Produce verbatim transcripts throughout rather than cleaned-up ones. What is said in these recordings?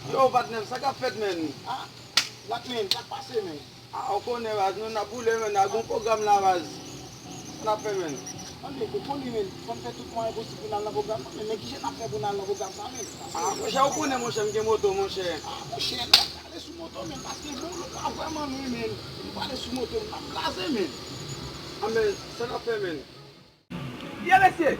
Yo, patnè m, sa k ap fèt, menn? Ah, Black man, sa k pase, menn? Ah, ou konnen, baz, nou n ap boule, menn, n a gon pwogram la, baz. Sa n ap fè, menn? Tande, ou konnen, menn, fò n fè tout mwayen posib pou n al nan pwogram nan, menn, men kijan n ap fè pou n al nan pwogram sa, menn? Paske... Ah, monchè, ou konnen, monchè, m gen moto, monchè. Ah, monchè, n ap prale sou moto, menn, paske bon, nou pa vrèman lwen, menn. Nou prale sou moto, n ap kraze, menn. Ah, men, sa n ap fè, menn? Ye mesye!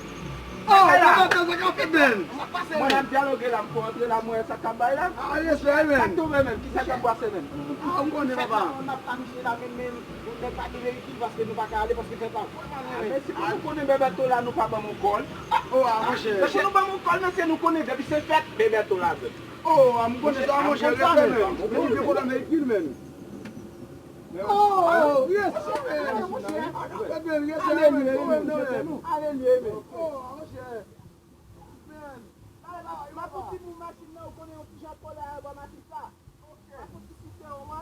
Oh, sa k ap fèt, menn? Mwen ap dyaloge la, m fò antre la, m wè sa k ap bay la. Ah, respè, menn. Sa k tonbe, menn? Kisa k ap pase, menn? Ah, ou konnen, papa. N ap planifiye la, menn, men nou nèg pa gen veyikil paske nou pa ka ale paske fèt la vrèman lwen, menn. Ah, men si pou nou konnen Bèbèto la, nou pa ban m yon kòl. Oh, ah, monchè. Se pou nou ban m yon kòl, men se nou konnen depi se fèt, Bèbèto la vre. Oh, ah, m konnen sa, monchè, respè, menn. Ou gen pwoblèm veyikil, menn. Oh, yes, man. Aleluya, aleluya, aleluya. Oh, monchè. Man, m ap fouti pou machin nan, ou konnen yon ti jan kòlè a bò machin sa. M ap fouti sou tè, ou wè.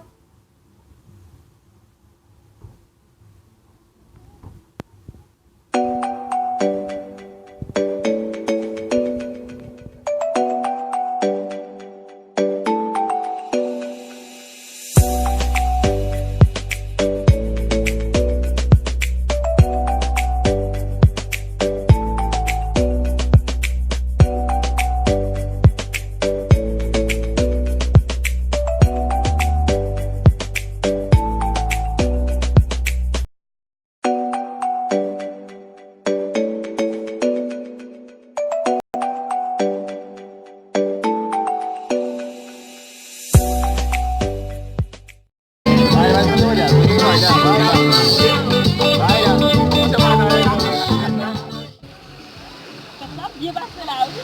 Sa byen pase la, wi.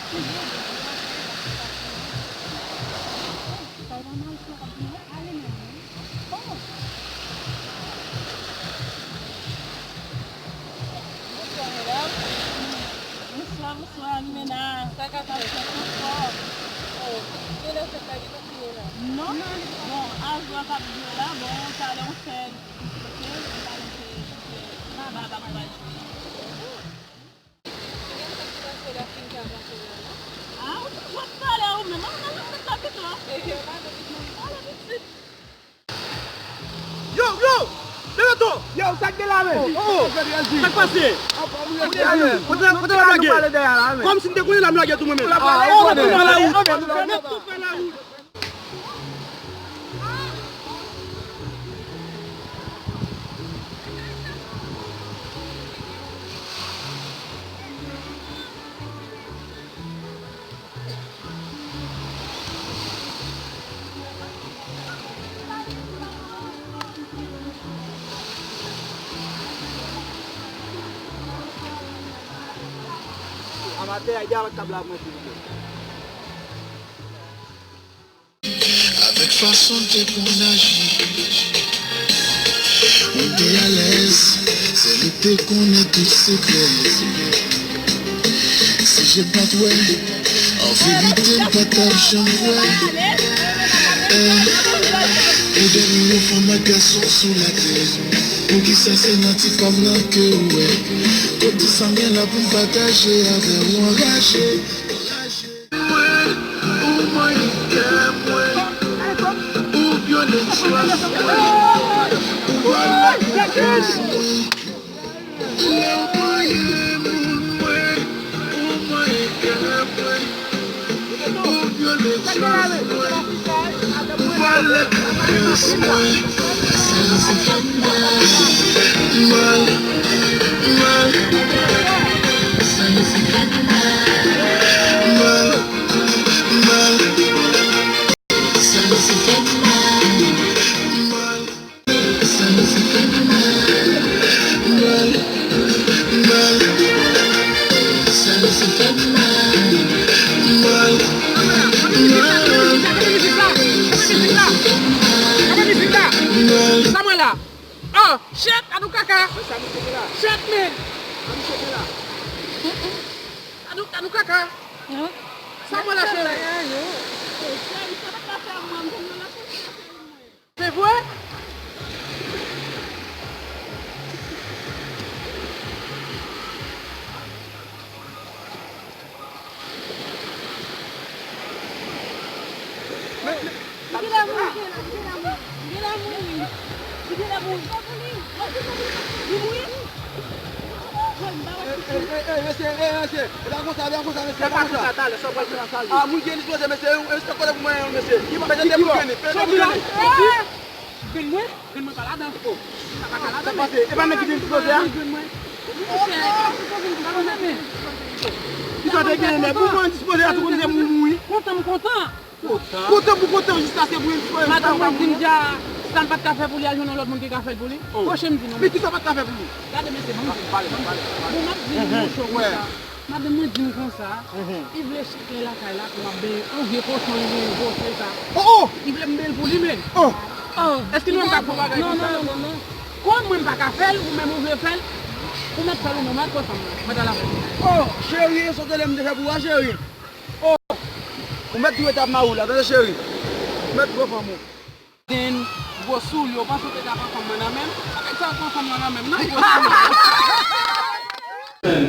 Sa w pa mal fè, w ap vin ale menm, wi. Oh. Bonswa, medam. Bonswa, bonswa, Limena. Sa k ap fèt? Sa k ap fèt? Anfòm. Oh, genlè fèt la gentan fini la. Non. Bon, ajou a t ap jwe la. Bon, talè w fè diskote, talè w fè, fè baba pral jwe. Gen fèt ki pase la, fin ka pase la, non? Ah, ou toujou ap pale ou menm. An, nan fèt la pito. Ehe, w pale pitit. Pale pitit. Yo, yo! Bèbèto! Yo, sa k gen la, men? Oh, oh, oh. Sa k pase? Kote, kote l ap lage? Kòmsi m te konnen l ap lage tou mwen menm. Oh, mwen tou fè lawout. Mwen tou fè lawout. Amatè, ede avèk tab la pou mwen, silvouplè. Avèk fason te konn aji, ou te alèz, sèl ou te konnen tout sekrè. Si je pa t wè, an verite m pa t ap janm kwè. Eh, ou dènye yon fanm ak gason sou latè. Poukisa se nan ti fanm nan ke ou wè? Kot di sa m gen la pou m pataje avè w? Anraje, anraje. Mwen, ou manyen kè mwen, ou vyole chwa mwen, ou vòlè konfyans mwen. Lè w manyen moun mwen, ou manyen kè mwen, ou vyole chwa mwen, ou vòlè konfyans mwen. Sa yo fè m mal, mal, mal. Sa yo fè m mal, mal. Mal, mal, mal. Sa yo fè m mal, mal, mal. Sa yo fè m mal, mal, mal. Sa yo fè m mal, mal. Sa mwen la. Oh, shit, Adoukaka. Shit, man. Adou-, Adoukaka. Sa mwen la, cheri. Se vre? Li genlè mouri, li genlè mouri, li genlè mouri. Li genlè mouri. Li mouri? Jwenn, m pa wè. Mesye, mesye, e pa konsa, e pa konsa, mesye, e pa konsa. Ah, moun ki dispoze, mesye, e se kole pou mwen, mesye. Mesye, te pou grenn, fè te pou grenn. Grenn mwen, grenn mwen pa ladan. Oh, sa pa ka ladan, men. E pa nèg ki te dispoze a? Grenn mwen. Wi, mesye, e pa dispoze, m pa konn, men. Ki sa te gen, men pou mwen dispoze a, tou konn se moun mouri. Kontan, m kontan. Kontan pou kontan jiskaske pou yon ti pwen. Madanm mwen di m deja, sa m pa t ka fè pou li, al jwenn yon lòt moun ki ka fè l pou li. Pwoche m di non. Men kisa w pa t ka fè pou li? Gade mesye, ban m di. Bon, m ap di nou yon cho konsa. Madanm mwen di m konsa, li vle chak lè lakay la pou m ap benyen yon vye kochon li genyen, gwo se sa. Oh, oh! Li vle m benyen l pou li menm. Oh! Oh! Èske nou menm k ap fè yon bagay konsa? Non, non, non, non, non. Kòm mwen m pa ka fè l, ou menm ou vle fè l, ou mèt fè l ou menm, al pran fanm nan, mèt al avè l. Oh, cheri, sa w te lè m te fè pou ou a, cheri? Oh! Ou mèt dwe t ap mari w la, tande cheri. Ou mèt pran fanm ou. Then, gwo soulye, ou panse w te ka pran fanm mwen nan men m? Sa nèg sa pran fanm nan nan men m, non, gwo soulye. Men,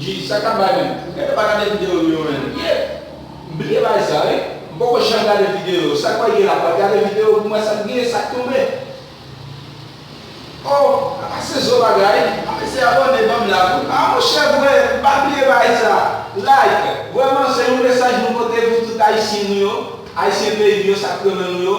G, sa k ap bay men? Ou genlè pa gade videyo yo, men. Yeah! M bliye bagay sa, wi. M poko janm gade videyo yo. Sa k pa gen la, pa gade videyo pou m wè sa k gen, sa k tonbe. Oh, apa se zo bagay. Apa se abòne ban m la tou. Ah, monchè, vre, m pa bliye bagay sa. Like, vrèman, se yon mesaj nou pote pou tout Ayisyen nou yo, Ayisyen peyi nou yo, sa k renmen nou yo,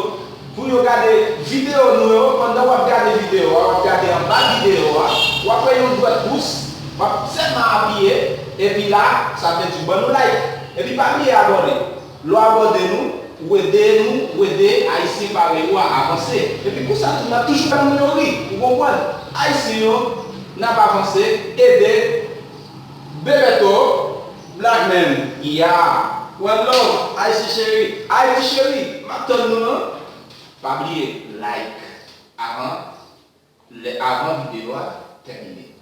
pou yo gade videyo nou yo. Pandan w ap gade videyo a, w ap gade anba videyo a, w ap wè yon dwèt pous, w ap sèlman apiye, epi la, sa vle di w ban nou like. Epi pa bliye abòne. Lè w abòne nou, ou ede nou, ou ede Ayisyen parèy ou a avanse. Epi konsa tou, n ap toujou fè moun yo ri, ou konprann? Ayisyen yo, n ap avanse, ede Bebeto, Black Man, ya. One love, Ayisyen cheri, Ayiti cheri, m ap tann nou, non? Pa bliye like avan, lè, avan videyo a tèmine.